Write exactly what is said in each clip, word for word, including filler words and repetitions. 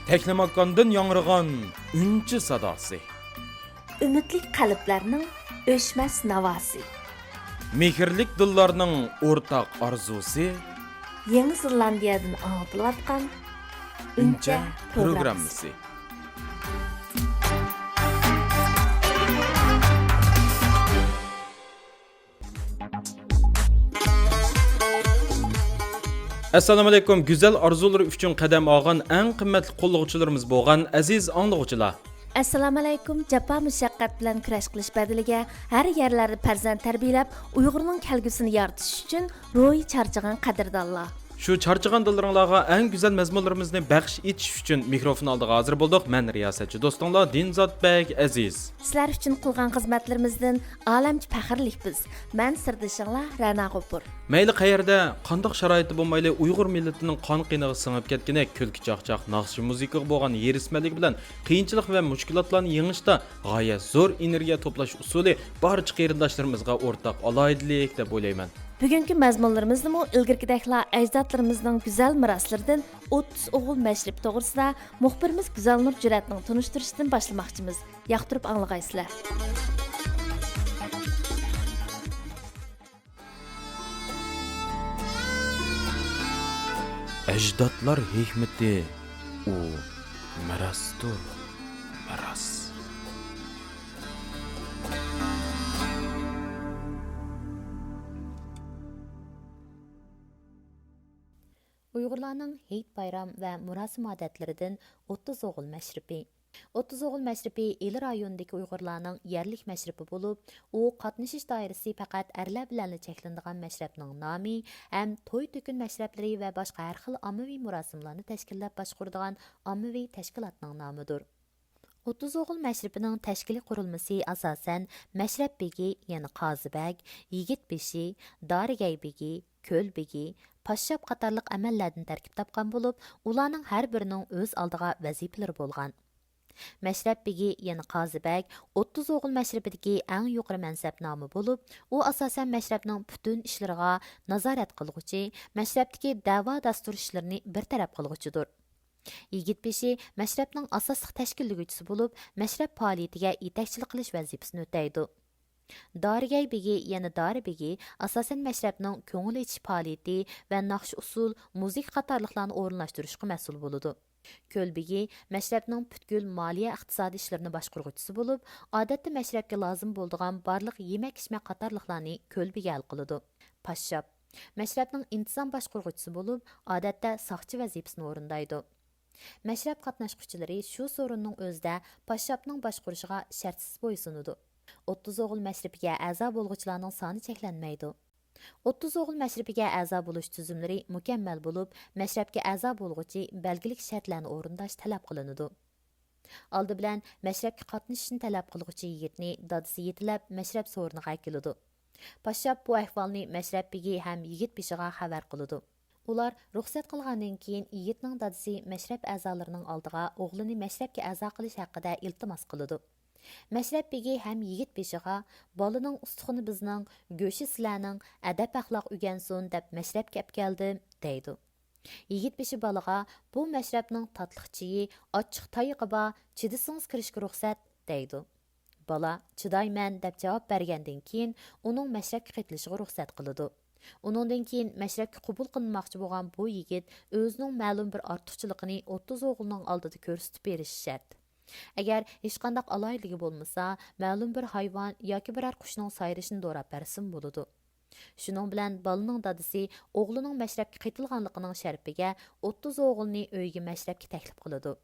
تەكلىماكاندىن ياڭرىغان ئۈنچە ساداسى. ئۈمىدلىك قەلبلەرنىڭ ئۆچمەس ناۋاسى. مېھىرلىك دىللارنىڭ ئورتاق ئارزۇسى. يېڭى زېلاندىيەدىن ئاڭلىتىلىۋاتقان ئۈنچە ئۈنچە پروگراممىسى. پروگراممىسى. ئەسسالامۇئەلەيكۇم، گۈزەل ئارزۇلىرى ئۈچۈن قەدەم ئالغان ئەڭ قىممەتلىك قوللىغۇچىلىرىمىز بولغان ئەزىز ئاڭلىغۇچىلار! ئەسسالامۇئەلەيكۇم، جاپا مۇشەققەت بىلەن كۈرەش قىلىش بەدىلىگە ھەر يەرلەردە پەرزەنت تەربىيىلەپ، ئۇيغۇرنىڭ كەلگۈسىنى يارىتىش ئۈچۈن روھى چارچىغان قەدىردانلار! شۇ چارچىغان دىللىرىڭلارغا ئەڭ گۈزەل مەزمۇنلىرىمىزنى بەخش ئېتىش ئۈچۈن مىكروفون ئالدىغا ھازىر بولدۇق. مەن رىياسەتچى دوستۇڭلار دىنزات بەگ ئەزىز. سىلەر ئۈچۈن قىلغان خىزمەتلىرىمىزدىن ئالەمچە پەخىرلىكپىز. مەن سىردىشىڭلار رەنا غوپۇر. مەيلى قەيەردە، قانداق شارائىتتا بولمايلى، ئۇيغۇر مىللىتىنىڭ قان قېنىغا سىڭىپ كەتكىنى كۈلكە چاقچاق، ناخشا مۇزىكىغا بولغان ھېرىسمەنلىكى بىلەن قىيىنچىلىق ۋە مۈشكۈلاتلارنى يېڭىشتا غايەت زور ئېنېرگىيە توپلاش ئۇسۇلى بارچە قېرىنداشلىرىمىزغا ئورتاق ئالاھىدىلىك دەپ ئويلايمەن. بۈگۈنكى مەزمۇنلىرىمىزنىمۇ ئىلگىرىكىدەكلا ئەجدادلىرىمىزنىڭ گۈزەل مىراسلىرىدىن ئوتتۇز ئوغۇل مەشرىپى توغرىسىدا مۇخبىرىمىز گۈزەلنۇر جۈرئەتنىڭ تونۇشتۇرۇشىدىن باشلىماقچىمىز. ياقتۇرۇپ ئاڭلىغايسىلەر. ئەجدادلار ھېكمىتى، ئۇ مىراستۇر، مىراس. ئۇيغۇرلارنىڭ ھېيت-بايرام ۋە مۇراسىم-ئادەتلىرىدىن ئوتتۇز ئوغۇل مەشرىپى. ئوتتۇز ئوغۇل مەشرىپى ئىلى رايونىدىكى ئۇيغۇرلارنىڭ يەرلىك مەشرىپى بولۇپ، ئۇ قاتنىشىش دائىرىسى پەقەت ئەرلەر بىلەنلا چەكلىنىدىغان مەشرەپنىڭ نامى ھەم توي-تۆكۈن مەشرەپلىرى ۋە باشقا ھەر خىل ئاممىۋى مۇراسىملارنى تەشكىللەپ باشقۇرىدىغان ئاممىۋى تەشكىلاتنىڭ نامىدۇر. ئوتتۇز ئوغۇل مەشرىپىنىڭ تەشكىلىي قۇرۇلمىسى ئاساسەن مەشرەپ بېگى، يەنى قازى بەگ، يىگىت بېشى، دارىگەي بېگى، كۆل بېگى، پاششاپ قاتارلىق ئەمەللەردىن تەركىب تاپقان بولۇپ، ئۇلارنىڭ ھەر بىرىنىڭ ئۆز ئالدىغا ۋەزىپىلىرى بولغان. مەشرەپ بېگى، يەنى قازى بەگ، ئوتتۇز ئوغۇل مەشرىپىدىكى ئەڭ يۇقىرى مەنسەپنامە بولۇپ، ئۇ ئاساسەن مەشرەپنىڭ پۈتۈن ئىشلىرىغا نازارەت قىلغۇچى، مەشرەپتىكى دەۋا-دەستۇر ئىشلىرىنى بىر تەرەپ قىلغۇچىدۇر. يىگىت بېشى مەشرەپنىڭ ئاساسلىق تەشكىللىگۈچىسى بولۇپ، مەشرەپ پائالىيىتىگە يېتەكچىلىك قىلىش ۋەزىپىسىنى ئۆتەيدۇ. دارىگەي بېگى، يەنى دارا بېگى، ئاساسەن مەشرەپنىڭ كۆڭۈل ئېچىش پائالىيىتى ۋە ناخشا-ئۇسسۇل، مۇزىكا قاتارلىقلارنى ئورۇنلاشتۇرۇشقا مەسئۇل بولىدۇ. كۆل بېگى مەشرەپنىڭ پۈتكۈل مالىيە-ئىقتىسادىي ئىشلىرىنى باشقۇرغۇچىسى بولۇپ، ئادەتتە مەشرەپكە لازىم بولىدىغان بارلىق يېمەك-ئىچمەك قاتارلىقلارنى كۆل بېگى ھەل قىلىدۇ. پاششاپ مەشرەپنىڭ ئىنتىزام باشقۇرغۇچىسى بولۇپ، ئادەتتە ساقچى ۋەزىپىسىنى ئورۇندايدۇ. مەشرەپ قاتناشقۇچىلىرى شۇ سورۇننىڭ ئۆزىدە پاششاپنىڭ باشقۇرۇشىغا شەرتسىز بويسۇنىدۇ. ئوتتۇز ئوغۇل مەشرىپىگە ئەزا بولغۇچىلارنىڭ سانى چەكلەنمەيدۇ. ئوتتۇز ئوغۇل مەشرىپىگە ئەزا بولۇش تۈزۈملىرى مۇكەممەل بولۇپ، مەشرەپكە ئەزا بولغۇچى بەلگىلىك شەرتلەرنى ئورۇنداش تەلەپ قىلىنىدۇ. ئالدى بىلەن مەشرەپكە قاتنىشىشنى تەلەپ قىلغۇچى يىگىتنى دادىسى يېتىلەپ، مەشرەپ سورۇنىغا ئەكېلىدۇ. پاششاپ بۇ ئەھۋالنى مەشرەپ بېگى ھەم يىگىت بېشىغا خەۋەر قىلىدۇ. ئۇلار رۇخسەت قىلغاندىن كېيىن، يىگىتنىڭ دادىسى مەشرەپ ئەزالىرىنىڭ ئالدىغا ئوغلىنى مەشرەپكە ئەزا قىلىش ھەققىدە ئىلتىماس قىلىدۇ. مەشرەپ بېگى ھەم يىگىت بېشىغا، «بالىنىڭ ئۇستىخىنى بىزنىڭ، گۆشى سىلەرنىڭ، ئەدەپ-ئەخلاق ئۆگەنسۇن» دەپ مەشرەپكە ئەپكەلدىم، دەيدۇ. يىگىت بېشى بالىغا، «بۇ مەشرەپنىڭ تاتلىق چېيى، ئاچچىق تايىقى بار، چىدىسىڭىز كىرىشكە رۇخسەت» دەيدۇ. بالا «چىدايمەن» دەپ جاۋاب بەرگەندىن كېيىن، ئۇنىڭ مەشرەپكە قېتىلىشىغا رۇخسەت قىلىدۇ. ئۇنىڭدىن كېيىن مەشرەپكە قوبۇل قىلىنماقچى بولغان بۇ يىگىت ئۆزىنىڭ مەلۇم بىر ئارتۇقچىلىقىنى ئوتتۇز ئوغۇلنىڭ ئالدىدا كۆرسىتىپ بېرىشى شەرت. ئەگەر ھېچقانداق ئالاھىدىلىكى بولمىسا، مەلۇم بىر ھايۋان ياكى بىرەر قۇشنىڭ سايرىشىنى دوراپ بەرسىمۇ بولىدۇ. شۇنىڭ بىلەن بالىنىڭ دادىسى ئوغلىنىڭ مەشرەپكە قېتىلغانلىقىنىڭ شەرىپىگە ئوتتۇز ئوغۇلنى ئۆيىگە مەشرەپكە تەكلىپ قىلىدۇ.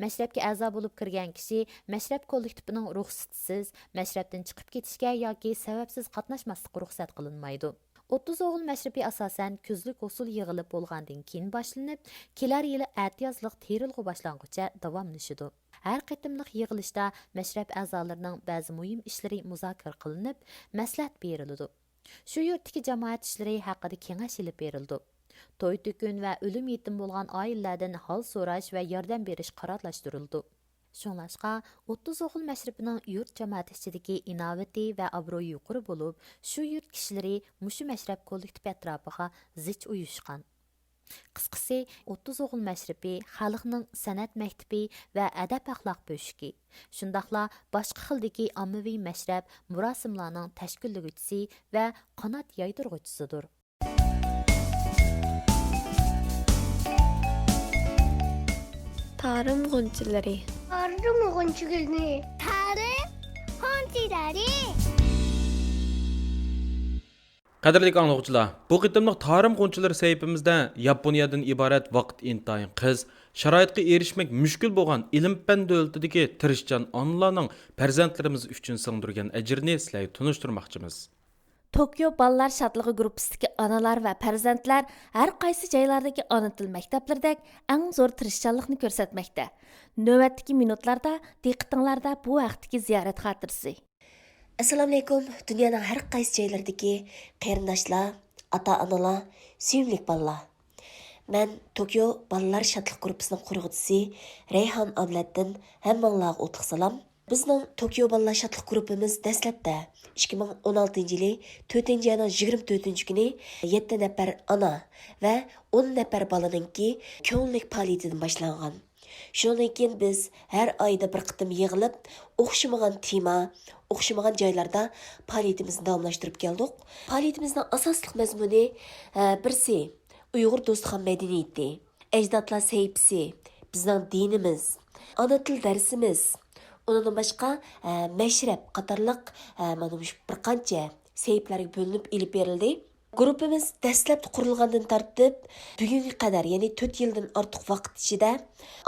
مەشرەپكە ئەزا بولۇپ كىرگەن كىشى مەشرەپ كوللېكتىپىنىڭ رۇخسىتىسىز مەشرەپتىن چىقىپ كېتىشكە ياكى سەۋەبسىز قاتناشماسلىققا رۇخسەت قىلىنمايدۇ. ئوتتۇز ئوغۇل مەشرىپى ئاساسەن كۈزلۈك ھوسۇل يىغىلىپ بولغاندىن كېيىن باشلىنىپ، كېلەر يىلى ئەتىيازلىق تېرىلغۇ باشلانغۇچە داۋاملىشىدۇ. ھەر قېتىملىق يىغىلىشتا مەشرەپ ئەزالىرىنىڭ بەزى مۇھىم ئىشلىرى مۇزاكىرە قىلىنىپ، مەسلىھەت بېرىلىدۇ. شۇ يۇرتتىكى جامائەت ئىشلىرى ھەققىدە كېڭەش ئېلىپ بېرىلىدۇ. توي-تۆكۈن ۋە ئۆلۈم-يېتىم بولغان ئائىلىلەردىن ھال سوراش ۋە ياردەم بېرىش قارارلاشتۇرۇلىدۇ. شۇڭلاشقا، ئوتتۇز ئوغۇل مەشرىپىنىڭ يۇرت جامائىتى ئىچىدىكى ئىناۋىتى ۋە ئابرۇيى يۇقىرى بولۇپ، شۇ يۇرت كىشىلىرى مۇشۇ مەشرەپ كوللېكتىپى ئەتراپىغا زىچ ئۇيۇشقان. قىسقىسى، ئوتتۇز ئوغۇل مەشرىپى خەلقنىڭ سەنئەت مەكتىپى ۋە ئەدەپ-ئەخلاق بۆشۈكى، شۇنداقلا باشقا خىلدىكى ئاممىۋى مەشرەپ، مۇراسىملارنىڭ تەشكىللىگۈچىسى ۋە قانات يايدۇرغۇچىسىدۇر. تارىم غۇنچىلىرى. تارىم غۇنچىلىرى. تارىم غۇنچىلىرى. قەدىرلىك ئاڭلىغۇچىلار، بۇ قېتىملىق تارىم غۇنچىلىرى سەھىپىمىزدە ياپونىيەدىن ئىبارەت ۋاقىت ئىنتايىن قىس، شارائىتقا ئېرىشمەك مۈشكۈل بولغان ئىلىم-پەن دۆلىتىدىكى تىرىشچان ئانىلارنىڭ پەرزەنتلىرىمىز ئۈچۈن سىڭدۈرگەن ئەجرىنى سىلەرگە تونۇشتۇرماقچىمىز. توكيو بالىلار شادلىقى گۇرۇپپىسىدىكى ئانىلار ۋە پەرزەنتلەر ھەر قايسى جايلاردىكى ئانا تىل مەكتەپلىرىدەك ئەڭ زور تىرىشچانلىقنى كۆرسەتمەكتە. نۆۋەتتىكى مىنۇتلاردا دىققىتىڭلاردا بۇ ھەقتىكى زىيارەت خاتىرىسى. ئەسسالامۇئەلەيكۇم، دۇنيانىڭ ھەر قايسى جايلىرىدىكى قېرىنداشلار، ئاتا-ئانىلار، سۆيۈملۈك بالىلار. مەن توكيو بالىلار شادلىق گۇرۇپپىسىنىڭ قۇرغۇچىسى رەيھان ئابلەتتىن ھەممىڭلارغا ئوتلۇق سالام. بىزنىڭ توكيو بالىلار شادلىق گۇرۇپپىمىز دەسلەپتە ئىككى مىڭ ئون ئالتىنچى يىلى تۆتىنچى ئاينىڭ يىگىرمە تۆتىنچى كۈنى يەتتە نەپەر ئانا ۋە ئون نەپەر بالىنىڭكى كۆڭۈللۈك پائالىيىتىدىن باشلانغان. شۇنىڭدىن كېيىن بىز ھەر ئايدا بىر قېتىم يىغىلىپ، ئوخشىمىغان تېما، ئوخشىمىغان جايلاردا پائالىيىتىمىزنى داۋاملاشتۇرۇپ كەلدۇق. پائالىيىتىمىزنىڭ ئاساسلىق مەزمۇنى، ئە، بىرسى، ئۇيغۇر دوستخان مەدەنىيىتى، ئەجدادلار سەھىپىسى، بىزنىڭ دىنىمىز، ئانا تىل دەرسىمىز، ئۇنىڭدىن باشقا، ئە، مەشرەپ قاتارلىق، ئە، مانا مۇشۇ بىر قانچە سەھىپىلەرگە بۆلۈنۈپ ئېلىپ بېرىلدى. گۇرۇپپىمىز دەسلەپتە قۇرۇلغاندىن تارتىپ بۈگۈنگە قەدەر، يەنى تۆت يىلدىن ئارتۇق ۋاقىت ئىچىدە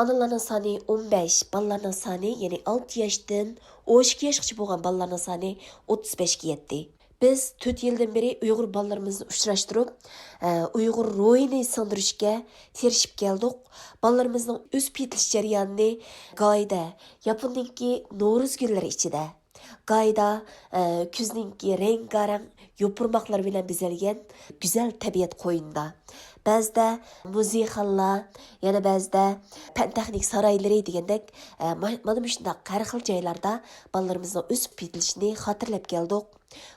ئانىلارنىڭ سانى ئون بەش، بالىلارنىڭ سانى، يەنى ئالتە ياشتىن ئون ئىككى ياشقىچە بولغان بالىلارنىڭ سانى ئوتتۇز بەشكە يەتتى. بىز تۆت يىلدىن بېرى ئۇيغۇر بالىلىرىمىزنى ئۇچراشتۇرۇپ، ئە، ئۇيغۇر روھىنى سىڭدۈرۈشكە تىرىشىپ كەلدۇق. بالىلىرىمىزنىڭ ئۆسۈپ يېتىلىش جەريانىنى گاھىدا ياپوننىڭكى نورۇز گۈللىرى ئىچىدە، گاھىدا، ئە، كۈزنىڭكى رەڭگارەڭ يوپۇرماقلىرى بىلەن بېزەلگەن گۈزەل تەبىئەت قوينىدا، بەزىدە مۇزېيخانىلار، يەنە بەزىدە پەن-تېخنىكا سارايلىرى دېگەندەك، ئە، ما-، مانا مۇشۇنداق ھەر خىل جايلاردا بالىلىرىمىزنىڭ ئۆسۈپ يېتىلىشىنى خاتىرىلەپ كەلدۇق.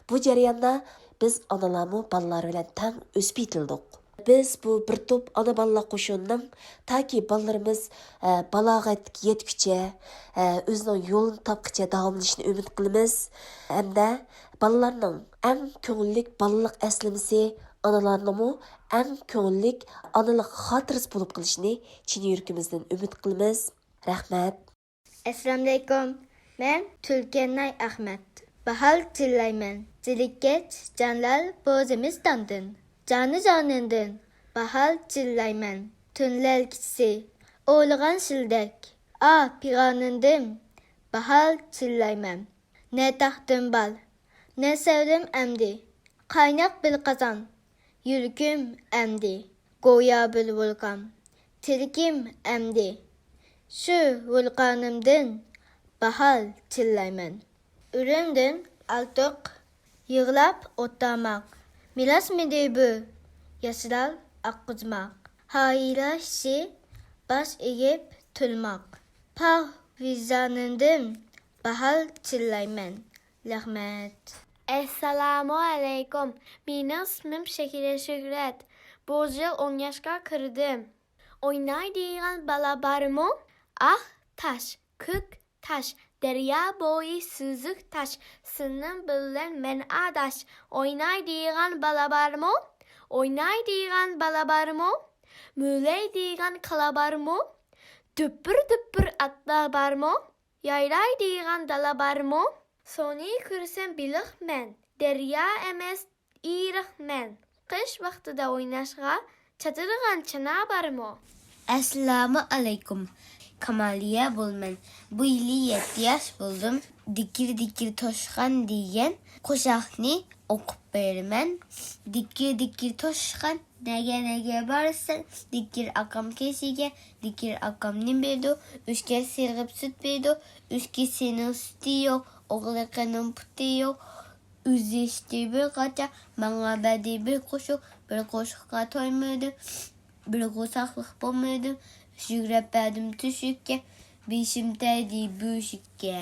بۇ جەرياندا بىز ئانىلارمۇ بالىلار بىلەن تەڭ ئۆسۈپ يېتىلدۇق. بىز بۇ بىر توپ ئانا-بالىلار قوشۇنىنىڭ تاكى بالىلىرىمىز، ئە، بالاغەتكە يەتكۈچە، ئە، ئۆزىنىڭ يولىنى تاپقىچە داۋاملىشىشىنى ئۈمىد قىلىمىز ھەمدە بالىلارنىڭ ئەڭ كۆڭۈللۈك بالىلىق ئەسلىمىسى، ئانىلارنىڭمۇ ئەڭ كۆڭۈللۈك ئانىلىق خاتىرىسى بولۇپ قېلىشىنى چىن يۈرىكىمىزدىن ئۈمىد قىلىمىز. رەھمەت. ئەسسالامۇئەلەيكۇم. مەن تۈلكەنناي ئەخمەت. باھار چىللايمەن زېرىككەچ جانلار بۇ زىمىستاندىن. جانى-جانىدىن باھار چىللايمەن. تۈنلەر كېچىسى ئوۋلىغان شىلدەك، ئا، پىغانىدىن باھار چىللايمەن. نە تاقتىم بال، نە سەۋرىم ئەمدى، قايناق بىر قازان، يۈرىكىم ئەمدى، گويا بىر ۋولقان، تىلىكىم ئەمدى، شۇ ۋولقانىمدىن باھار چىللايمەن. ئۆلۈمدىن ئارتۇق يىغلاپ ئولتۇرماق، مىراسمىدى بۇ ياشلار ئاققۇزماق، ھايرىشى باش ئېگىپ تۇرماق، پاك ۋىجدانىمدىن باھار چىللايمەن. رەھمەت. ئەسسالامۇ ئەلەيكۇم. مېنىڭ ئىسمىم شەكىلە شۆھرەت. بۇ يىل ئون ياشقا كىردىم. ئوينايدىغان بالا بارمۇ؟ ئاق تاش، كۆك تاش، دەريا بويى سۈزۈك تاش، سېنىڭ بىلەن مەن ئاداش. ئوينايدىغان بالا بارمۇ؟ ئوينايدىغان بالا بارمۇ؟ مۆلەيدىغان كالا بارمۇ؟ دۈپپۈر-دۈپپۈر ئاتلار بارمۇ؟ يايرايدىغان دالا بارمۇ؟ سۇنى كۆرسەم بېلىقمەن، دەريا ئەمەس، ئېرىقمەن. قىش ۋاقتىدا ئويناشقا چاتىدىغان چانا بارمۇ؟ ئەسسالامۇ ئەلەيكۇم. كامالىيە بولىمەن. بۇ يىلى يەتتە ياش بولدۇم. دىكىر دىكىر توشقان دېگەن قوشاقنى ئوقۇپ بېرىمەن. دىكىر دىكىر توشقان، نەگە نەگە بارىسەن؟ دىكىر ئاكام كېسىگە، دىكىر ئاكام نېمە بېرىدۇ؟ ئۆچكە سېغىپ سۈت بېرىدۇ. ئۆچكە سېنىڭ سۈتى يوق، ئوغلىقىنىڭ پۇتى يوق. ئۈزۈشتى بىر قاچا، ماڭا بەردى بىر قوشۇق. بىر قوشۇققا تويمىدىم، بىر قورساقلىق بولمىدىم. يۈگرەپ بەردىم تۆشۈككە، بېشىم تەگدى بۆشۈككە.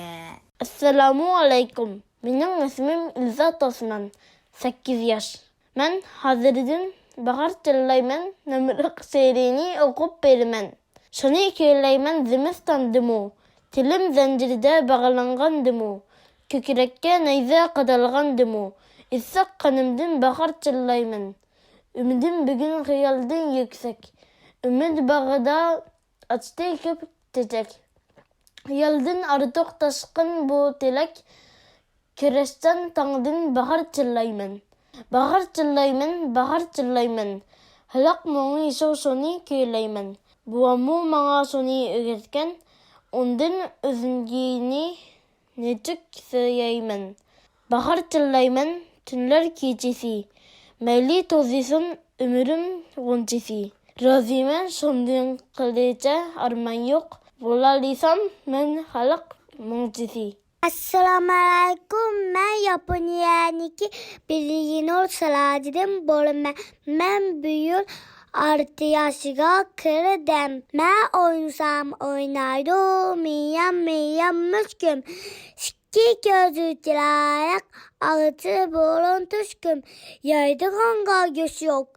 ئەسسالامۇ ئەلەيكۇم. مېنىڭ ئىسمىم ئىلزات ئوسمان، سەككىز ياش. مەن ھازىردىن باھار چىللايمەن، نەمرەق شېئىرىنى ئوقۇپ بېرىمەن. شۇنى كۈيلەيمەن زىمىستاندىمۇ، تىلىم زەنجىردە باغلانغاندىمۇ، كۆكرەككە نەيزە قادالغاندىمۇ، ئىسسىق قېنىمدىن باھار چىللايمەن. ئۈمىدىم بۈگۈن خىيالدىن يۈكسەك، ئۈمىد باغىدا ئاچتى كۆپ چېچەك. خىيالدىن ئارتۇق تاشقىن بۇ تىلەك، كۈرەشچان تاڭدىن باھار چىللايمەن. باھار چىللايمەن، باھار چىللايمەن. ھالاق مۇڭى شۇ شۇنى كۈيلەيمەن. بوۋاممۇ ماڭا شۇنى ئۆگەتكەن. ئۇندىن ئۈزۈلگىنى نېچۈك سۆيەيمەن. باھار چىللايمەن، تۈنلەر كېچىسى. مەيلى توزۇسۇن ئۆمرۈم غۇنچىسى. رازىمەن شۇندىن قىلىچە ئارمان يوق. بولالىسام مەن خەلق مۇڭچىسى. ئەسسالامۇئەلەيكۇم، مەن ياپونىيەنىڭكى بىللىنور سىلاجىدىن بولىمەن. مەن بۇ يىل ئالتە ياشقا كىردىم. مەن ئوينىسام ئوينايدۇ، مىياۋ مىياۋ مۈشۈكۈم. ئىككى كۆزى چىرايلىق، ئالتە بۇرۇن تۆشۈكۈم. يەيدىغانغا گۆش يوق،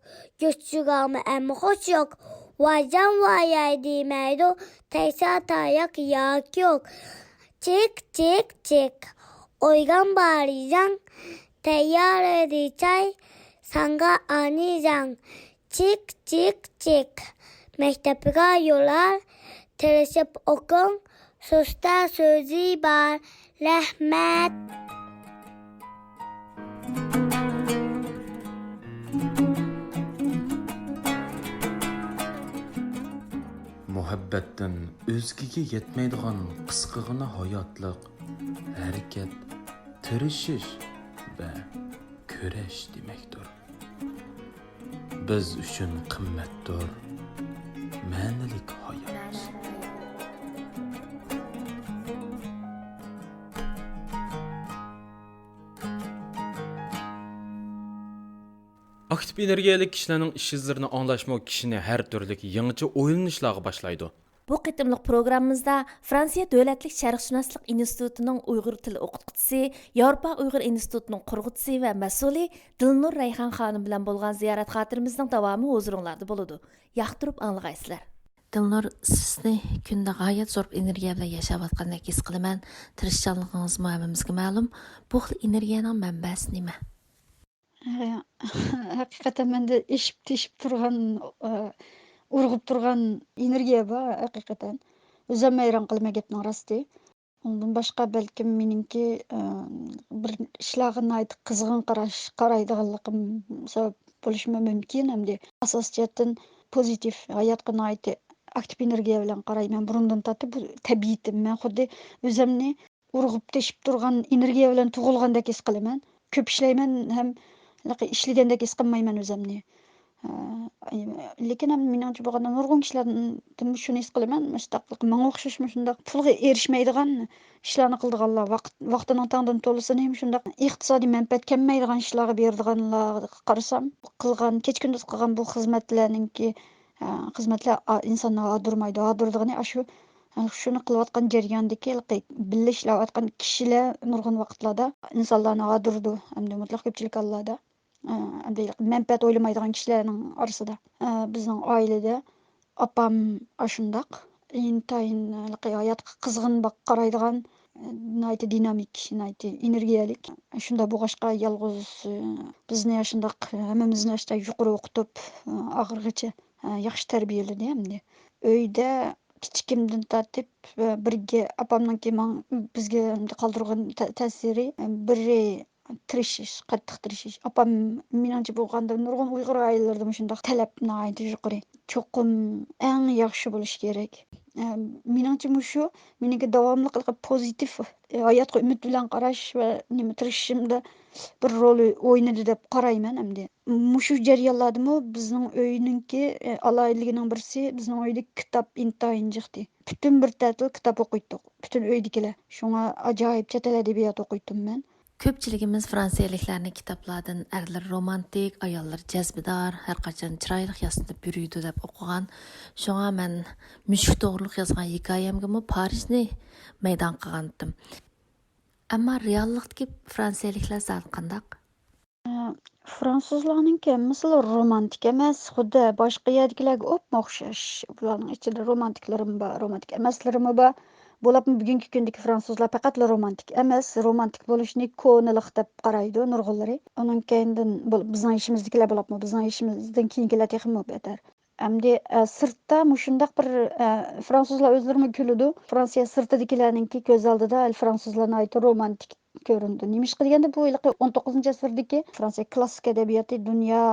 گۆشچىگەنمۇ ئەمما خوش يوق. ۋايجان ۋاياي دېمەيدۇ، تەگسە تاياق ياكى يوق. چىك، چىك، چىك، ئويغان بالىجان، تەييار ئىدى چاي، ساڭا ئانىجان. چىك، چىك، چىك، مەكتەپكە يوللار، تىرىشىپ ئوقۇڭ، سۇستا سۆزى بار. رەھمەت. مۇھەببەتتىن ئۆزگىگە يەتمەيدىغان قىسقىغىنا ھاياتلىق، ھەرىكەت، تىرىشىش ۋە كۈرەش دېمەكتۇر. بىز ئۈچۈن قىممەتتۇر مەنىلىك ھايات. ئاكتىپ ئېنېرگىيەلىك كىشىلەرنىڭ ئىش-ئىزلىرىنى ئاڭلاشمۇ كىشىنى ھەر تۈرلۈك يېڭىچە ئويلىنىشلارغا باشلايدۇ. بۇ قېتىملىق پروگراممىمىزدا فرانسىيە دۆلەتلىك شەرقشۇناسلىق ئىنستىتۇتىنىڭ ئۇيغۇر تىلى ئوقۇتقۇچىسى، ياۋروپا ئۇيغۇر ئىنستىتۇتىنىڭ قۇرغۇچىسى ۋە مەسئۇلى دىلنۇر رەيھان خانىم بىلەن بولغان زىيارەت خاتىرىمىزنىڭ داۋامى ھۇزۇرۇڭلاردا بولىدۇ. ياقتۇرۇپ ئاڭلىغايسىلەر. دىلنۇر، سىزنى كۈندە غايەت زور ئېنېرگىيە بىلەن ياشاۋاتقاندەك ھېس قىلىمەن. تىرىشچانلىقىڭىزمۇ ھەممىمىزگە مەلۇم. بۇ خىل ئېنېرگىيەنىڭ مەنبەسى نېمە؟ ھەقىقەتەن مەندە ئېشىپ تېشىپ تۇرغان، ئۇرغۇپ تۇرغان ئېنېرگىيە بار ھەقىقەتەن. ئۆزۈم ھەيران قالىمەن گەپنىڭ راستى. ئۇندىن باشقا بەلكىم مېنىڭكى، ئە، بىر ئىشلارغا ناھايىتى قىزغىن قاراش، قارايدىغانلىقىم سەۋەب بولۇشىمۇ مۇمكىن. ئەمدى ئاساسىي جەھەتتىن پوزىتىپ، ھاياتقا ناھايىتى ئاكتىپ ئېنېرگىيە بىلەن قارايمەن. بۇرۇندىن تارتىپ بۇ تەبىئىتىم. مەن خۇددى ئۆزۈمنى ئۇرغۇپ تېشىپ تۇرغان ئېنېرگىيە بىلەن تۇغۇلغاندەك ھېس قىلىمەن. كۆپ ئىشلەيمەن ھەم ھېلىقى ئىشلىگەندەك ھېس قىلمايمەن ئۆزۈمنى. ئە، لېكىن ھەم مېنىڭچە بولغاندا نۇرغۇن كىشىلەردىن شۇنى ھېس قىلىمەن، مۇشۇنداق ماڭا ئوخشاش مۇشۇنداق پۇلغا ئېرىشمەيدىغان ئىشلارنى قىلىدىغانلار، ۋاقىت، ۋاقتىنىڭ تەڭدىن تولىسىنى مۇشۇنداق ئىقتىسادىي مەنپەئەت كەلمەيدىغان ئىشلارغا بېرىدىغانلارغا قارىسام، قىلغان، كېچە-كۈندۈز قىلغان بۇ خىزمەتلەرنىڭكى، ئە، خىزمەتلەر ئا-، ئىنساننى ھاردۇرمايدۇ. ھاردۇرىدىغىنى ئاشۇ، ئە، شۇنى قىلىۋاتقان جەرياندىكى ھېلىقى بىللە ئىشلەۋاتقان كىشىلەر نۇرغۇن ۋاقىتلاردا ئىنسانلارنى ھاردۇرىدۇ، ئەمدى مۇتلەق كۆپچىلىك ھاللاردا. ئە، ئەمدى مەنپەئەت ئويلىمايدىغان كىشىلەرنىڭ ئارىسىدا. ئە، بىزنىڭ ئائىلىدە ئاپام ئاشۇنداق، ئىنتايىن ھېلىقى ھاياتقا قىزغىن باق-، قارايدىغان، ئە، ناھايىتى دىنامىك، ناھايىتى ئېنېرگىيەلىك. شۇنداق بولغاچقا يالغۇز، ئە، بىزنى ئاشۇنداق، ھەممىمىزنى ئاشۇنداق يۇقىرى ئوقۇتۇپ، ئە، ئاخىرغىچە، ئە، ياخشى تەربىيەلىدى ئەمدى. ئۆيدە كىچىكىمدىن تارتىپ، ئە، بىرگە ئاپامنىڭكى ماڭ-، بىزگە قالدۇرغان تە-، تەسىرى، ئە، بىرى تىرىشىش، قاتتىق تىرىشىش. ئاپام، مېنىڭچە بولغاندا نۇرغۇن ئۇيغۇر ئائىلىلىرىدە مۇشۇنداق تەلەپ ناھايىتى يۇقىرى. چوقۇم ئەڭ ياخشى بولۇش كېرەك. ئە، مېنىڭچە مۇشۇ مېنىڭكى داۋاملىق پوزىتىپ، ئە، ھاياتقا ئۈمىد بىلەن قاراش ۋە نېمە تىرىشىشىمدا بىر رول ئوينىدى دەپ قارايمەن ئەمدى. مۇشۇ جەريانلاردىمۇ بىزنىڭ ئۆينىڭكى، ئە، ئالاھىدىلىكىنىڭ بىرسى، بىزنىڭ ئۆيدە كىتاب ئىنتايىن جىقتى. پۈتۈن بىر تەتىل كىتاب ئوقۇيتتۇق، پۈتۈن ئۆيدىكىلەر. شۇڭا ئاجايىپ چەت ئەل ئەدەبىياتى ئوقۇيتتۇم مەن. كۆپچىلىكىمىز فرانسىيەلىكلەرنى كىتابلاردىن ئەرلىرى رومانتىك، ئاياللىرى جەزبىدار، ھەرقاچان چىرايلىق ياسىنىپ يۈرىدۇ دەپ ئوقۇغان. شۇڭا مەن مۈشۈك توغرۇلۇق يازغان ھېكايەمگىمۇ پارىژنى مەيدان قىلغانتىم. ئەمما رېئاللىقتىكى فرانسىيەلىكلەر زادى قانداق؟ ئە، فرانسۇزلارنىڭكى ھەممىسىلا رومانتىك ئەمەس، خۇددى باشقا يەردىكىلەرگە ئوپمۇ ئوخشاش. بۇلارنىڭ ئىچىدە رومانتىكلىرىمۇ بار، رومانتىك ئەمەسلىرىمۇ بار. بولۇپمۇ بۈگۈنكى كۈندىكى فرانسۇزلار پەقەتلا رومانتىك ئەمەس، رومانتىك بولۇشنى كونىلىق دەپ قارايدۇ نۇرغۇنلىرى. ئۇنىڭ كەينىدىن بول-، بىزنىڭ يېشىمىزدىكىلەر، بولۇپمۇ بىزنىڭ يېشىمىزدىن كېيىنكىلەر تېخىمۇ بەتەر. ئەمدى، ئە، سىرتتا مۇشۇنداق بىر، ئە، فرانسۇزلار ئۆزلىرىمۇ كۈلىدۇ. فرانسىيە سىرتىدىكىلەرنىڭكى كۆز ئالدىدا فرانسۇزلار ناھايىتى رومانتىك كۆرۈنىدۇ. نېمىشقا دېگەندە، بۇ ھېلىقى ئون توققۇزىنچى ئەسىردىكى فرانسىيە كلاسسىك ئەدەبىياتى دۇنيا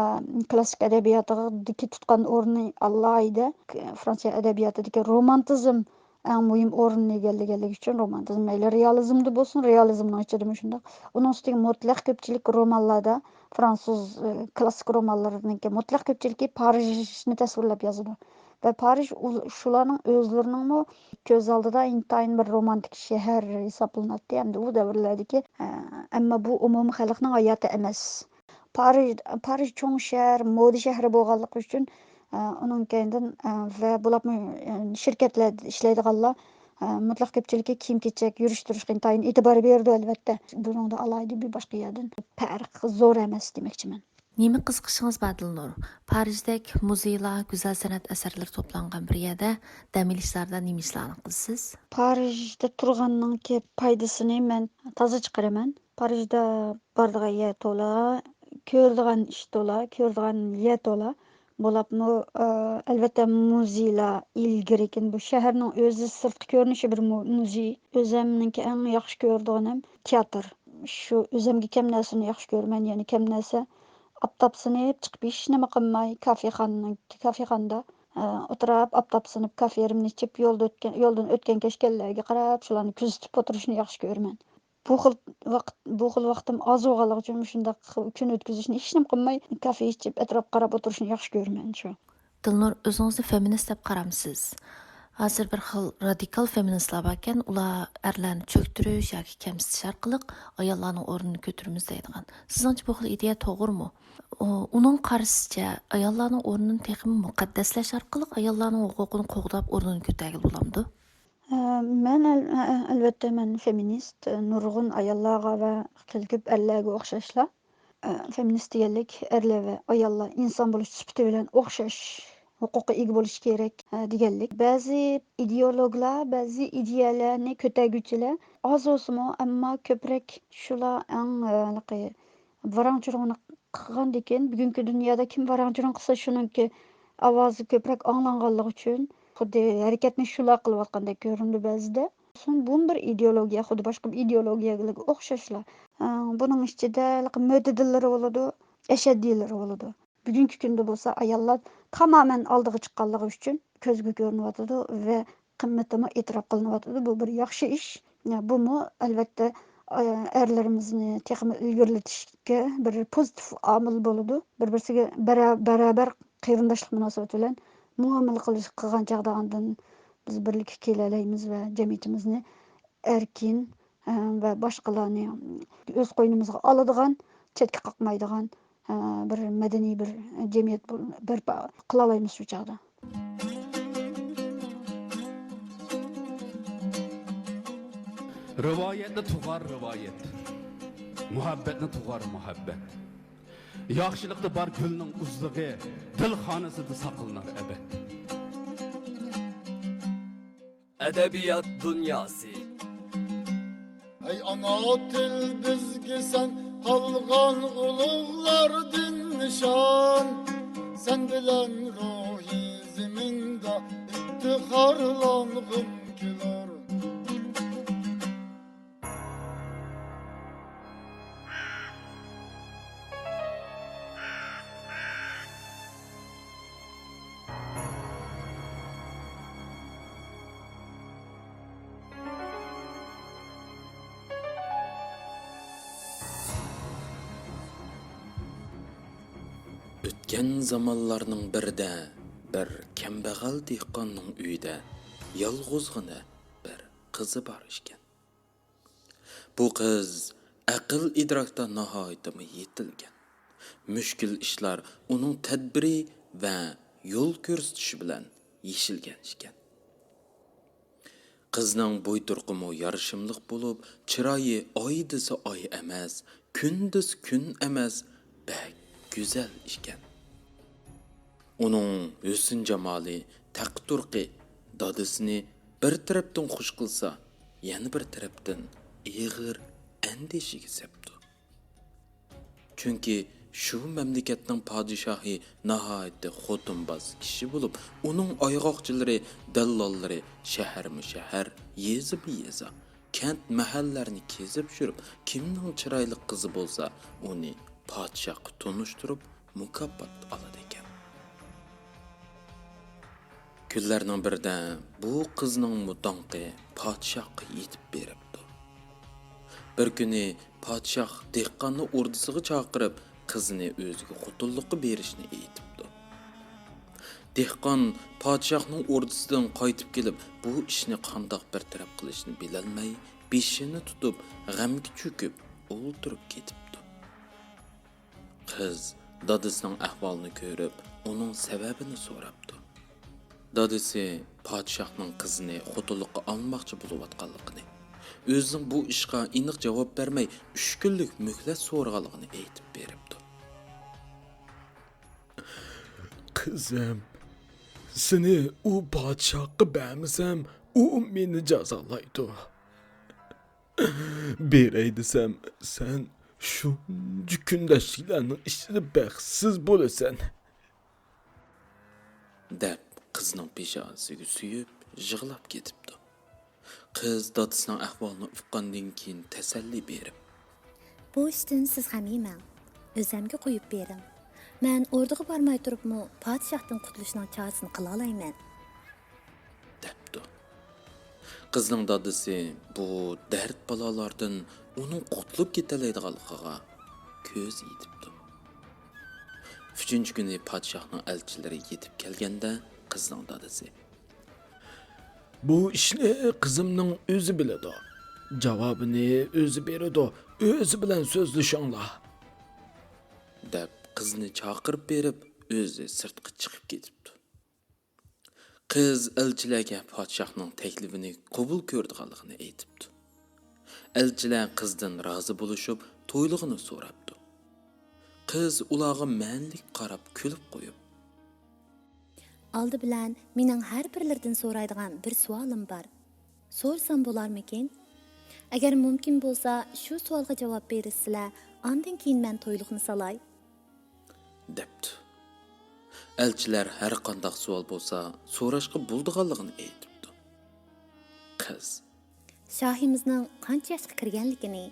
كلاسسىك ئەدەبىياتىدىكى تۇتقان ئورنى ئالاھىدە. فرانسىيە ئەدەبىياتىدىكى رومانتىزم ئەڭ مۇھىم ئورۇننى ئىگىلىگەنلىكى ئۈچۈن، رومانتىزم مەيلى رېئالىزمدا بولسۇن، رېئالىزمنىڭ ئىچىدىمۇ شۇنداق. ئۇنىڭ ئۈستىگە مۇتلەق كۆپچىلىك رومانلاردا، فرانسۇز، ئى، كلاسسىك رومانلىرىنىڭكى مۇتلەق كۆپچىلىكى پارىژنى تەسۋىرلەپ يازىدۇ. ۋە پارىژ ئۇ-، شۇلارنىڭ ئۆزلىرىنىڭمۇ كۆز ئالدىدا ئىنتايىن بىر رومانتىك شەھەر ھېسابلىناتتى ھەمدە ئۇ دەۋرلەردىكى، ئە، ئەمما بۇ ئومۇمىي خەلقنىڭ ھاياتى ئەمەس. پارىژ، پارىژ چوڭ شەھەر، مودا شەھىرى بولغانلىقى ئۈچۈن، ئە، ئۇنىڭ كەينىدىن، ئە، ۋە بولۇپمۇ، ئە، شىركەتلەردە ئىشلەيدىغانلار، ئە، مۇتلەق كۆپچىلىكى كىيىم-كېچەك، يۈرۈش-تۇرۇشقا ئىنتايىن ئېتىبار بېرىدۇ، ئەلۋەتتە. بۇنىڭدا ئالاھىدە بىر باشقا يەردىن پەرق زور ئەمەس دېمەكچىمەن. نېمە قىزىقىشىڭىز بار، دىلنۇر؟ پارىژدەك مۇزېيلار، گۈزەل سەنئەت ئەسەرلىرى توپلانغان بىر يەردە دەم ئېلىشلاردا نېمە ئىشلارنى قىلىسىز؟ پارىژدا تۇرغاننىڭكى پايدىسىنى مەن تازا چىقىرىمەن. پارىژدا بارىدىغان يەر تولا، كۆرىدىغان ئىش تولا، كۆرىدىغان يەر تولا. بولۇپمۇ، ئە، ئەلۋەتتە، مۇزېيلار ئىلگىرىكىن بۇ شەھەرنىڭ ئۆزى سىرتقى كۆرۈنۈشى بىر مۇ-، مۇزېي. ئۆزەمنىڭكى ئەڭ ياخشى كۆرىدىغىنىم تىياتىر. شۇ ئۆزەمگە كەم نەرسىنى ياخشى كۆرىمەن، يەنى كەم نەرسە ئاپتاپسىنىپ چىقىپ ھېچنېمە قىلماي، كافېخانىنىڭ، كافېخانىدا، ئە، ئولتۇراپ، ئاپتاپسىنىپ كافېمنى ئىچىپ، يولدا ئۆتكەن، يولدىن ئۆتكەن كەچكەنلەرگە قاراپ، شۇلارنى كۆزىتىپ ئولتۇرۇشنى ياخشى كۆرىمەن. بۇ خىل ۋاقىت، بۇ خىل ۋاقتىم ئاز بولغانلىقى ئۈچۈن مۇشۇنداق كۈن ئۆتكۈزۈشنى ھېچنېمە قىلماي، كافې ئىچىپ، ئەتراپقا قاراپ ئولتۇرۇشنى ياخشى كۆرىمەن شۇ. دىلنۇر، ئۆزىڭىزنى فېمىنىست دەپ قارامسىز؟ ھازىر بىر خىل رادىكال فېمىنىستلار باركەن، ئۇلار ئەرلەرنى چۆكتۈرۈش ياكى كەمسىتىش ئارقىلىق ئاياللارنىڭ ئورنىنى كۆتۈرىمىز دەيدىغان. سىزنىڭچە بۇ خىل ئىدىيە توغرىمۇ؟ ئۇ-، ئۇنىڭ قارىشىچە، ئاياللارنىڭ ئورنىنى تېخىمۇ مۇقەددەسلەش ئارقىلىق ئاياللارنىڭ ھوقۇقىنى قوغداپ ئورنىنى كۆتەرگىلى بولامدۇ؟ ئە، مەن ئەل-، ئە، ئەلۋەتتە، مەن فېمىنىست، نۇرغۇن ئاياللارغا ۋە خېلى كۆپ ئەرلەرگە ئوخشاشلا، ئە، فېمىنىست دېگەنلىك ئەرلەر ۋە ئاياللار ئىنسان بولۇش سۈپىتى بىلەن ئوخشاش ھوقۇققا ئىگە بولۇشى كېرەك، ئە، دېگەنلىك. بەزى ئىدېئولوگلار، بەزى ئىدىيەلەرنى كۆتەرگۈچىلەر ئاز بولسىمۇ، ئەمما كۆپرەك شۇلار ئەڭ، ئە، ھېلىقى ۋاراڭ-چۇرۇڭنى قىلغاندىكىن، بۈگۈنكى دۇنيادا كىم ۋاراڭ-چۇرۇڭ قىلسا، شۇنىڭكى ئاۋازى كۆپرەك ئاڭلانغانلىقى ئۈچۈن، خۇددى ھەرىكەتنى شۇلار قىلىۋاتقاندەك كۆرۈنىدۇ بەزىدە. بۇمۇ بىر ئىدېئولوگىيە، خۇددى باشقا بىر ئىدېئولوگىيەلەرگە ئوخشاشلا. ئە، بۇنىڭ ئىچىدە ھېلىقى مۆتىدىللىرى بولىدۇ، ئەشەددىيلىرى بولىدۇ. بۈگۈنكى كۈندە بولسا ئاياللار تامامەن ئالدىغا چىققانلىقى ئۈچۈن كۆزگە كۆرۈنۈۋاتىدۇ ۋە قىممىتىمۇ ئېتىراپ قىلىنىۋاتىدۇ. بۇ بىر ياخشى ئىش. بۇمۇ، ئەلۋەتتە، ئەرلىرىمىزنى تېخىمۇ ئىلگىرىلىتىشكە بىر پوزىتىپ ئامىل بولىدۇ. بىر-، بىرسىگە بەرە-، بارابەر قېرىنداشلىق مۇناسىۋىتى بىلەن مۇئامىلە قىلىش، قىلغان چاغدا ئاندىن بىز بىرلىككە كېلەلەيمىز ۋە جەمئىيىتىمىزنى ئەركىن، ئە، ۋە باشقىلارنى ئۆز قوينىمىزغا ئالىدىغان، چەتكە قاقمايدىغان، ئە، بىر مەدەنىي بىر جەمئىيەت بول-، بەرپا قىلالايمىز شۇ چاغدا. رىۋايەتنى تۇغار رىۋايەت، مۇھەببەتنى تۇغار مۇھەببەت. ياخشىلىقتا بار گۈلنىڭ ئۇزلۇقى، دىل خانىسىدا ساقلىنار ئەبەد. ئەدەبىيات دۇنياسى. ئەي ئانا تىل بىزگە سەن قالغان ئۇلۇغلاردىن نىشان، سەن بىلەن روھى زېمىندا ئىپتىخارلانغۇم كېلۇر. ئۆتكەن زامانلارنىڭ بىرىدە بىر كەمبەغەل دېھقاننىڭ ئۆيىدە يالغۇزغىنە بىر قىزى بار ئىكەن. بۇ قىز ئەقىل-ئىدراكتا ناھايىتىمۇ يېتىلگەن. مۈشكۈل ئىشلار ئۇنىڭ تەدبىرى ۋە يول كۆرسىتىشى بىلەن يېشىلگەن ئىكەن. قىزنىڭ بوي-تۇرقىمۇ يارىشىملىق بولۇپ، چىرايى ئاي دېسە ئاي ئەمەس، كۈن دېسە كۈن ئەمەس، بەك گۈزەل ئىكەن. ئۇنىڭ ھۆسن-جامالى، تەقى-تۇرقى دادىسىنى بىر تەرەپتىن خۇش قىلسا، يەنە بىر تەرەپتىن ئېغىر ئەندىشىگە سەپتۇ. چۈنكى شۇ مەملىكەتنىڭ پادىشاھى ناھايىتى خوتۇنباز كىشى بولۇپ، ئۇنىڭ ئايغاقچىلىرى، دەللاللىرى شەھەرمۇ شەھەر، يېزىمۇ يېزا، كەنت مەھەللىلەرنى كېزىپ يۈرۈپ، كىمنىڭ چىرايلىق قىزى بولسا، ئۇنى پادىشاھقا تونۇشتۇرۇپ، مۇكاپات ئالىدىكەن. كۈنلەرنىڭ بىرىدە بۇ قىزنىڭمۇ داڭقى پادىشاھقا يېتىپ بېرىپتۇ. بىر كۈنى پادىشاھ دېھقاننى ئوردىسىغا چاقىرىپ، قىزنى ئۆزىگە خوتۇنلۇققا بېرىشنى ئېيتىپتۇ. دېھقان پادىشاھنىڭ ئوردىسىدىن قايتىپ كېلىپ، بۇ ئىشنى قانداق بىر تەرەپ قىلىشنى بىلەلمەي، بېشىنى تۇتۇپ، غەمگە چۆكۈپ ئولتۇرۇپ كېتىپتۇ. قىز دادىسىنىڭ ئەھۋالىنى كۆرۈپ، ئۇنىڭ سەۋەبىنى سوراپتۇ. دادىسى پادىشاھنىڭ قىزىنى خوتۇنلۇققا ئالماقچى بولۇۋاتقانلىقىنى، ئۆزىنىڭ بۇ ئىشقا ئېنىق جاۋاب بەرمەي، ئۈچ كۈنلۈك مۆھلەت سورىغانلىقىنى ئېيتىپ بېرىپتۇ. قىزىم، سېنى ئۇ پادىشاھقا بەرمىسەم، ئۇ مېنى جازالايدۇ. بېرەي دېسەم، سەن شۇنچە كۈندەشلىكلەرنىڭ ئىچىدە بەختسىز بولىسەن، دەپ، قىزنىڭ پېشانىسىگە سۆيۈپ يىغلاپ كېتىپتۇ. قىز دادىسىنىڭ ئەھۋالىنى ئۇققاندىن كېيىن تەسەللى بېرىپ، بۇ ئىشتىن سىز غەم يېمەڭ، ئۆزەمگە قويۇپ بېرىڭ. مەن ئوردىغا بارماي تۇرۇپمۇ پادىشاھتىن قۇتۇلۇشنىڭ چارىسىنى قىلالايمەن، دەپتۇ. قىزنىڭ دادىسى بۇ دەرد-بالالاردىن ئۇنىڭ قۇتۇلۇپ كېتەلەيدىغانلىقىغا كۆز يېتىپتۇ. ئۈچىنچى كۈنى پادىشاھنىڭ ئەلچىلىرى يېتىپ كەلگەندە، قىزنىڭ دادىسى، بۇ ئىشنى قىزىمنىڭ ئۆزى بىلىدۇ. جاۋابىنى ئۆزى بېرىدۇ. ئۆزى بىلەن سۆزلىشىڭلار، دەپ، قىزنى چاقىرىپ بېرىپ، ئۆزى سىرتقا چىقىپ كېتىپتۇ. قىز ئەلچىلەرگە پادىشاھنىڭ تەكلىپىنى قوبۇل كۆرىدىغانلىقىنى ئېيتىپتۇ. ئەلچىلەر قىزدىن رازى بولۇشۇپ، تويلۇقىنى سوراپتۇ. قىز ئۇلارغا مەنىلىك قاراپ كۈلۈپ قويۇپ، ئالدى بىلەن مېنىڭ ھەر بىرلىرىدىن سورايدىغان بىر سوئالىم بار. سورىسام بولارمىكىن؟ ئەگەر مۇمكىن بولسا، شۇ سوئالغا جاۋاب بېرىشسىلە، ئاندىن كېيىن مەن تويلۇقنى سالاي، دەپتۇ. ئەلچىلەر ھەر قانداق سوئال بولسا سوراشقا بولىدىغانلىقىنى ئېيتىپتۇ. قىز، شاھىمىزنىڭ قانچە ياشقا كىرگەنلىكىنى،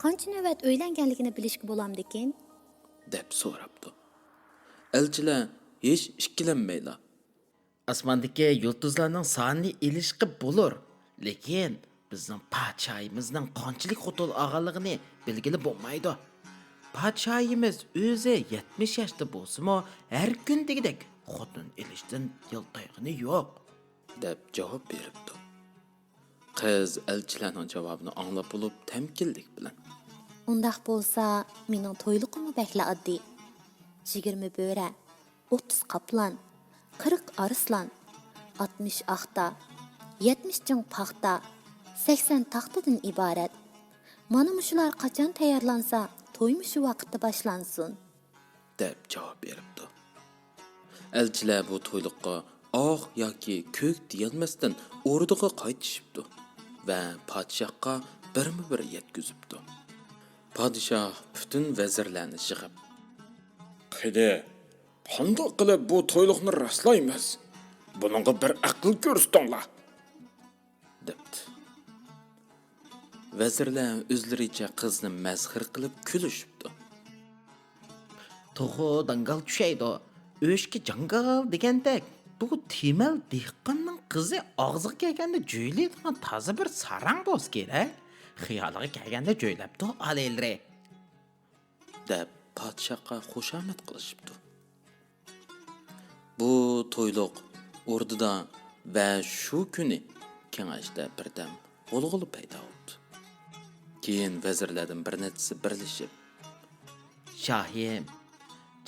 قانچە نۆۋەت ئۆيلەنگەنلىكىنى بىلىشكە بولامدىكىن؟ دەپ سوراپتۇ. ئەلچىلەر ھېچ ئىككىلەنمەيلا، ئاسماندىكى يۇلتۇزلارنىڭ سانىنى ئېلىشقا بولۇر، لېكىن بىزنىڭ پادىشاھىمىزنىڭ قانچىلىك خوتۇن ئالغانلىقىنى بىلگىلى بولمايدۇ. پادىشاھىمىز ئۆزى يەتمىش ياشتا بولسىمۇ، ھەر كۈن دېگۈدەك خوتۇن ئېلىشتىن يالتايغىنى يوق، دەپ جاۋاب بېرىپتۇ. قىز ئەلچىلەرنىڭ جاۋابىنى ئاڭلاپ بولۇپ، تەمكىنلىك بىلەن، ئۇنداق بولسا، مېنىڭ تويلۇقۇممۇ بەكلا ئاددىي. يىگىرمە بۆرە، ئوتتۇز قاپلان، قىرىق ئارسلان، ئاتمىش ئاختا، يەتمىش جىڭ پاختا، سەكسەن تاختىدىن ئىبارەت. مانا مۇشۇلار قاچان تەييارلانسا، تويمۇ شۇ ۋاقىتتا باشلانسۇن، دەپ جاۋاب بېرىپتۇ. ئەلچىلەر بۇ تويلۇققا ئاق ياكى كۆك دېيەلمەستىن ئوردىغا قايتىشىپتۇ ۋە پادىشاھقا بىرمۇ بىر يەتكۈزۈپتۇ. پادىشاھ پۈتۈن ۋەزىرلەرنى يىغىپ، قېنى، قانداق قىلىپ بۇ تويلۇقنى راسلايمىز؟ بۇنىڭغا بىر ئەقىل كۆرسىتىڭلار، دەپتۇ. ۋەزىرلەر ئۆزلىرىچە قىزنى مەسخىرە قىلىپ كۈلۈشۈپتۇ. توخۇ داڭگال چۈشەيدۇ، ئۆشكە جاڭگال دېگەندەك، بۇ تېمەل دېھقاننىڭ قىزى ئاغزىغا كەلگەندە جۆيلەيدىغان تازا بىر ساراڭ بولسا كېرەك. خىيالىغا كەلگەندە جۆيلەپتۇ ئالىيلىرى، دەپ پادىشاھقا خۇشامەت قىلىشىپتۇ. بۇ تويلۇق ئوردىدا ۋە شۇ كۈنى كېڭەشتە بىردەم غۇلغۇلا پەيدا بوپتۇ. كېيىن ۋەزىرلەردىن بىر نەچچىسى بىرلىشىپ، شاھىم،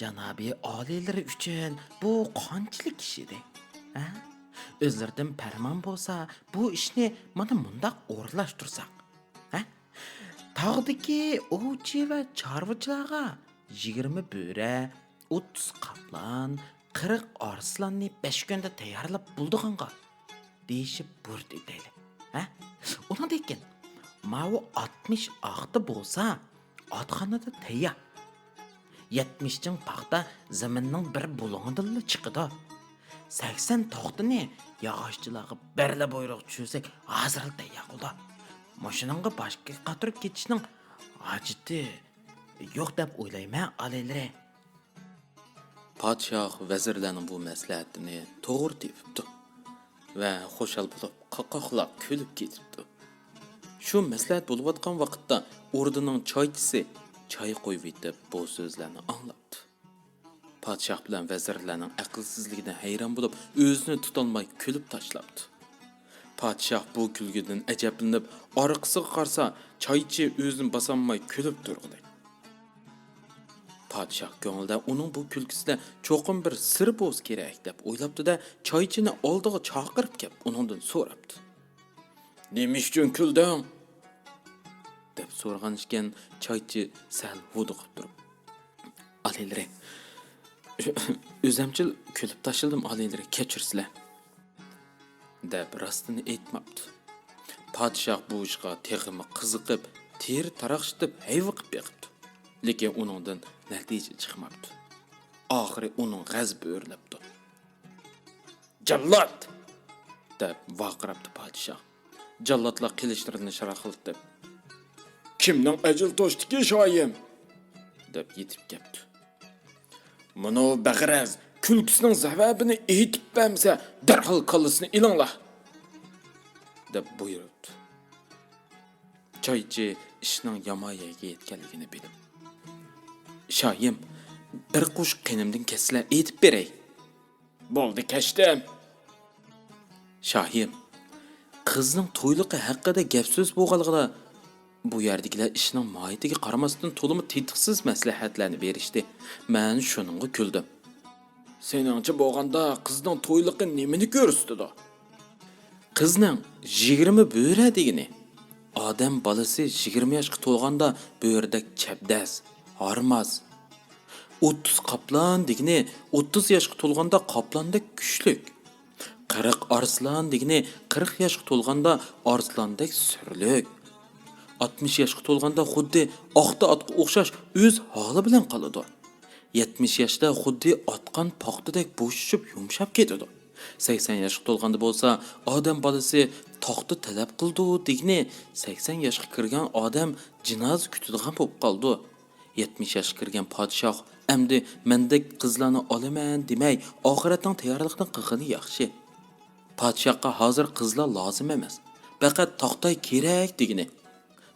جانابىي ئالىيلىرى ئۈچۈن بۇ قانچىلىك ئىش ئىدى، ھە؟ ئۆزلىرىدىن پەرمان بولسا، بۇ ئىشنى مانا مۇنداق ئورۇنلاشتۇرساق، ھە؟ تاغدىكى ئوۋچى ۋە چارۋىچىلارغا يىگىرمە بۆرە، ئوتتۇز قاپلان، قىرىق ئارسلاننى بەش كۈندە تەييارلاپ بولىدىغانغا دېيىشىپ بۇيرۇت ئېتەيلى. ھە؟ ئۇنىڭدىن كېيىن ماۋۇ ئاتمىش ئاختا بولسا، ئاتخانىدا تەييار. يەتمىش چىڭ پاختا زېمىننىڭ بىر بۇلۇڭىدىنلا چىقىدۇ. سەكسەن توختىنى ياغاچچىلارغا بىرلا بۇيرۇق چۈشۈرسەك، ھازىرلا تەييار قىلىدۇ. مۇشۇنىڭغا باش قاتۇرۇپ كېتىشنىڭ ھاجىتى يوق دەپ ئويلايمەن، ئالىيلىرى. پادىشاھ ۋەزىرلەرنىڭ بۇ مەسلىھەتىنى توغرا تېپىپتۇ ۋە خۇشال بولۇپ، قاقاقلاپ كۈلۈپ كېتىپتۇ. شۇ مەسلىھەت بولۇۋاتقان ۋاقىتتا ئوردىنىڭ چايچىسى چاي قۇيۇۋېتىپ، بۇ سۆزلەرنى ئاڭلاپتۇ. پادىشاھ بىلەن ۋەزىرلەرنىڭ ئەقىلسىزلىكىدىن ھەيران بولۇپ، ئۆزىنى تۇتالماي كۈلۈپ تاشلاپتۇ. پادىشاھ بۇ كۈلكىدىن ئەجەبلىنىپ، ئارقىسىغا قارىسا، چايچى ئۆزىنى باسالماي كۈلۈپ تۇرغۇدەك. پادىشاھ كۆڭلىدە ئۇنىڭ بۇ كۈلكىسىدە چوقۇم بىر سىر بولسا كېرەك دەپ ئويلاپتۇ-دە، چايچىنى ئالدىغا چاقىرىپ كەپ، ئۇنىڭدىن سوراپتۇ. نېمە ئۈچۈن كۈلدۈڭ؟ دەپ سورىغان ئىكەن، چايچى سەل ھودۇقۇپ تۇرۇپ. ئالىيلىرى، ئۆزەمچىل كۈلۈپ تاشلىدىم، ئالىيلىرى، كەچۈرسىلە. دەپ راستىنى ئېيتماپتۇ. پادىشاھ بۇ ئىشقا تېخىمۇ قىزىقىپ، تېرە تاراقشىتىپ، ھەيۋە قىپ بېقىپتۇ. لېكىن ئۇنىڭدىن نەتىجە چىقماپتۇ. ئاخىرى ئۇنىڭ غەزىپى ئۆرلەپتۇ. جاللات! دەپ ۋارقىراپتۇ پادىشاھ. جاللاتلار قىلىچلىرىنى شاراقلىتىپ، كىمنىڭ ئەجىلى توشتىكى شايىم؟ دەپ يېتىپ كەپتۇ. مۇنۇ بەغەرەز كۈلكىسىنىڭ سەۋەبىنى ئېيتىپ بەرمىسە، دەرھال كاللىسىنى ئېلىڭلار! دەپ بۇيرۇپتۇ. چايچى ئىشنىڭ يامان يەرگە يەتكەنلىكىنى بىلىپ، شايىم، بىر قوشۇق قېنىمدىن كەچسىلە ئېيتىپ بېرەي. بولدى، كەچتىم. شاھىم، قىزنىڭ تويلۇقى ھەققىدە گەپ سۆز بولغانلىقىدا، بۇ يەردىكىلەر ئىشنىڭ ماھىيىتىگە قارىماستىن تولىمۇ تېتىقسىز مەسلىھەتلەرنى بېرىشتى. مەن شۇنىڭغا كۈلدۈم. سېنىڭچە بولغاندا قىزنىڭ تويلۇقى نېمىنى كۆرسىتىدۇ؟ قىزنىڭ يىگىرمە بۆرە دېگىنى، ئادەم بالىسى يىگىرمە ياشقا تولغاندا بۆرىدەك چەبدەس، ھارماس. ئوتتۇز قاپلان دېگىنى ئوتتۇز ياشقا تولغاندا قاپلاندەك كۈچلۈك. قىرىق ئارسلان دېگىنى قىرىق ياشقا تولغاندا ئارسلاندەك سۈرلۈك. ئاتمىش ياشقا تولغاندا خۇددى ئاختا ئاتقا ئوخشاش ئۆز ھالى بىلەن قالىدۇ. يەتمىش ياشتا خۇددى ئاتقان پاختىدەك بوشىشىپ يۇمشاپ كېتىدۇ. سەكسەن ياشقا تولغاندا بولسا، ئادەم بالىسى تاختا تەلەپ قىلىدۇ دېگىنى، سەكسەن ياشقا كىرگەن ئادەم جىنازا كۈتىدىغان بولۇپ قالىدۇ. يەتمىش ياشقا كىرگەن پادىشاھ ئەمدى مەندەك قىزلارنى ئالىمەن دېمەي، ئاخىرەتنىڭ تەييارلىقىنى قىلغىنى ياخشى. پادىشاھقا ھازىر قىزلار لازىم ئەمەس، پەقەت تاختاي كېرەك دېگىنى.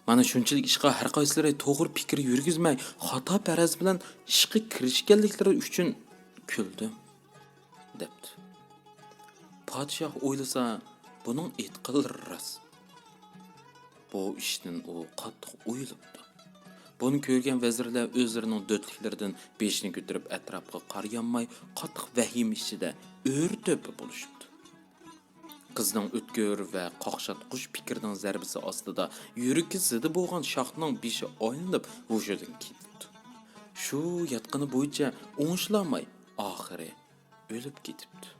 مانا شۇنچىلىك ئىشقا ھەرقايسىلىرى توغرا پىكىر يۈرگۈزمەي، خاتا پەرەز بىلەن ئىشقا كىرىشكەنلىكلىرى ئۈچۈن كۈلدۈم، دەپتۇ. پادىشاھ ئويلىسا، بۇنىڭ ئېيتقانلىرى راست. بۇ ئىشتىن ئۇ قاتتىق ئويۇلۇپتۇ. بۇنى كۆرگەن ۋەزىرلەر ئۆزلىرىنىڭ دۆتلۈكلىرىدىن بېشىنى كۆتۈرۈپ ئەتراپقا قارىيالماي، قاتتىق ۋەھىمە ئىچىدە ئۆرە-تۆپە بولۇشۇپتۇ. قىزنىڭ ئۆتكۈر ۋە قاقشاتقۇچ پىكرىنىڭ زەربىسى ئاستىدا يۈرىكى زىدە بولغان شاھنىڭ بېشى ئايلىنىپ ھوشىدىن كېتىپتۇ. شۇ ياتقىنى بويىچە ئوڭشىلالماي، ئاخىرى ئۆلۈپ كېتىپتۇ.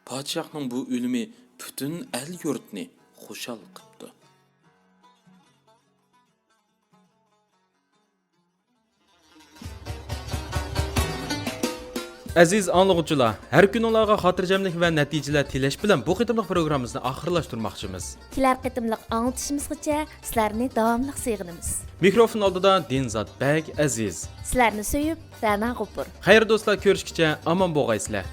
پادىشاھنىڭ بۇ ئۆلۈمى پۈتۈن ئەل-يۇرتنى خۇشال قىپتۇ. ئەزىز ئاڭلىغۇچىلار، ھەر كۈنۈڭلارغا خاتىرجەملىك ۋە نەتىجىلەر تىلەش بىلەن بۇ قېتىملىق پروگراممىمىزنى ئاخىرلاشتۇرماقچىمىز. كېلەر قېتىملىق ئاڭلىتىشىمىزغىچە سىلەرنى داۋاملىق سېغىنىمىز. مىكروفون ئالدىدا دىنزات بەگ ئەزىز. سىلەرنى سۆيۈپ، رەنا غوپۇر. خەير دوستلار، كۆرۈشكىچە ئامان بولغايسىلەر.